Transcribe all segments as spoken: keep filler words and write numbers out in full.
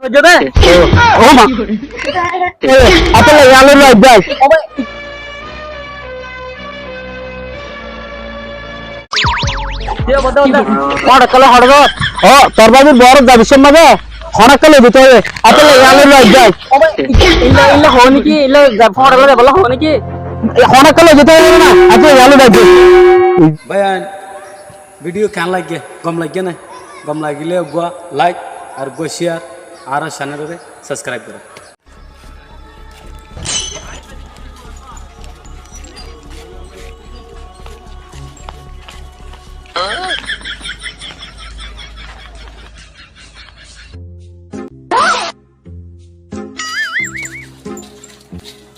Ó ma. Ó, atolla yalur rai jai. Hóna kale hóna. Ó, tor bábir bor zabi somma de. Hóna kale dito óibo. Atolla yalur rai jai. Illa, illa hó niki, illa za-, hóna kale bála hó niki. Hóna kale dito óibo na. Atolla yalur rai jai. Báiyain, video keén lage? Gom lage né? Gom lagile uggwá like, ar uggwá share, ar channel ore subscribe goro.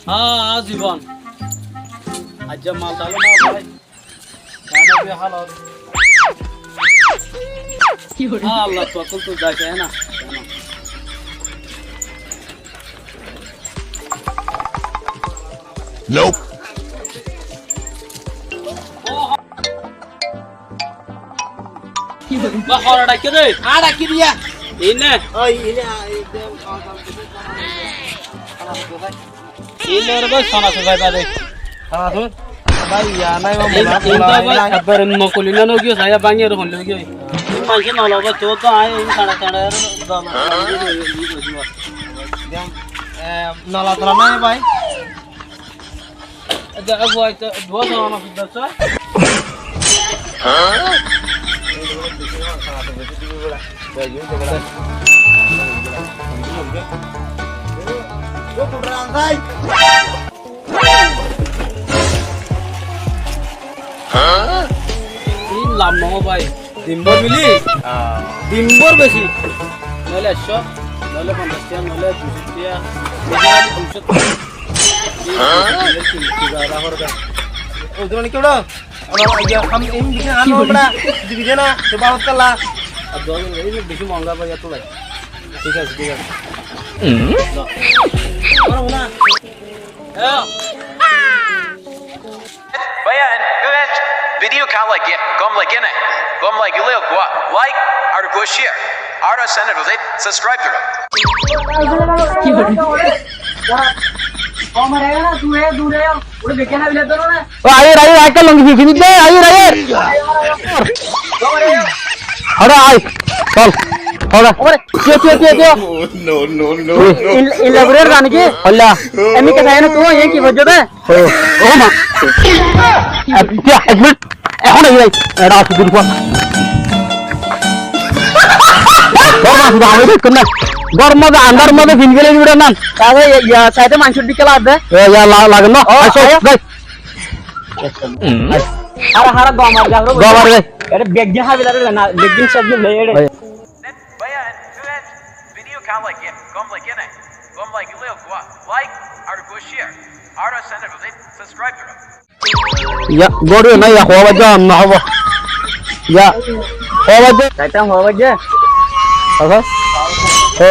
Aa, Jibon. Aijja mal talo na bái. Kene be halot? Ki hore? Aa, Allah, tuakkol tu jai sai na. Nope. Ba, hora dhakke de. Añí dhakke diya. Ine. Oi, ine, a, ine. Ine re bái, sona sufai bade. Sona sufai? Bái, iya nai, ba, mula, mula, bái, nai. Ekbar nokoli na, nogi, saya bangi aro honle gi. Manse nolo bái, to to ai, in tara tara aro, dala. Dem, eh, nolo tara nai, bái. Ada agu ai ta dua sama anak kita sa. Ini lama, bái. Dimbor mili? Ah. Dimbor beci. Noile ekcó, noile fonzaic tiya, noile duicó tiya. Beci mali duicó tiya. Hah? Tiya, tiya, tiya, tiya, tiya. Oi, tuáñra ki goró? Abar, iya, ham, ini bikin ano, bra. Dibi de na, to bahut kala. Ar dua din, ini beci monga bái, eto bái. Thík asé, thík asé. Hmm? Lo. Abar, una. Báiyain, video keén lage? Gom lage né? Gom lagile uggwá like ar uggwá share ar channel ot subscribe goro. Ki hore? Ó, ayir, ayir, ekka longi fini de, ayir, ayir. Hora, ai, chol, hora. Kiyo, kiyo, kiyo, kiyo? No, no, no, no. In, in laborer zane ki? Holla. Emi ke saino tu, ye ki bojjo de? Ó, ó ma. Kiya, ek minit. Ehón aiyó bái. Era asé dun fua. Gor maze ami dekón na. Gor maze andar maze fin gele dibe na. Tale ya, ya, saide mancor dike lage de. Ya, ya, la-, lage na. Ó, aso, ayo. Gai. Hara, hara, gom ar, gom ar, gom ar, gai. Ere beg din habi lage na, beg din sab le ere. Oi. Báiyain, video keén lage? Gom lage né? Gom lagile uggwá like ar uggwá share ar channel ot subscribe goro. Ya, gori na ya, hoba jam na hoba. Ya, hoba jam. Kaitam hoba jam. Aha. Ho.